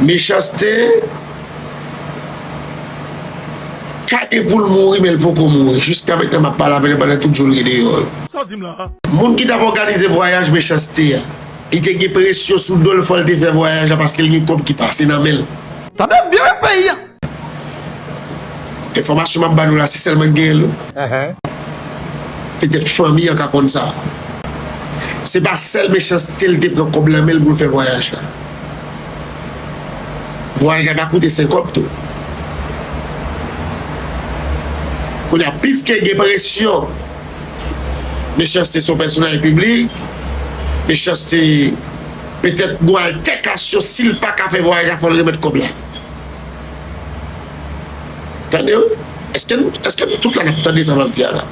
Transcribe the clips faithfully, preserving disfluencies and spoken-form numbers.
Mechanste ka gen pou l mouri, men l poko mouri. Jiska mentnan, m ap pale avè l pandan tout jou l gen deyò yo. Sa w di m la? Moun ki t ap òganize vwayaj Mechanste a, li te gen presyon sou do l, fò l te fè vwayaj la paske l gen kòb ki pase nan men l. Tande byen peyi a. Enfòmasyon m ap ba nou la, se sèl mwen k genyen l wi. Petèt fanmi an ka konn sa. Se pa sèl Mechanste l te pran kòb nan men l pou l fè vwayaj la. Vwayaj la ka koute senk kòb tou. Kounye a, piske gen presyon, Mechanste se yon pèsonaj piblik, Mechanste petèt gon altèkasyon, si l pa ka fè vwayaj la, fò l remèt kòb la. Tande wi. Èske nou, èske nou tout la n ap tande sa m ap di a la?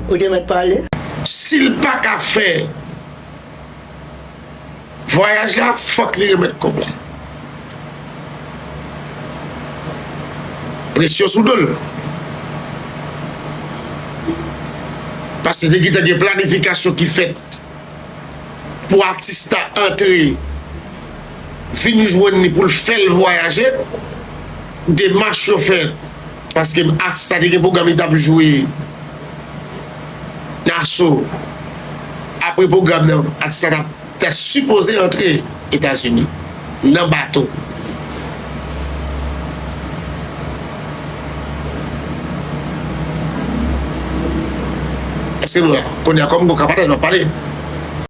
Ou te mèt pale. Si l pa ka fè vwayaj la, fòk li remèt kòb la. Presyon sou do l. Paske te gentan gen planifikasyon ki fèt pou atis la antre, vin jwenn li pou l fè l vwayaje. Demach yo fèt paske atis la te gen pwogram li t ap jwe Naso. Apre pwogram nan, atis la t ap, ta sipoze antre Etazini nan bato. Èske nou la? Kounye a, kòm gon ka pataje, m ap pale.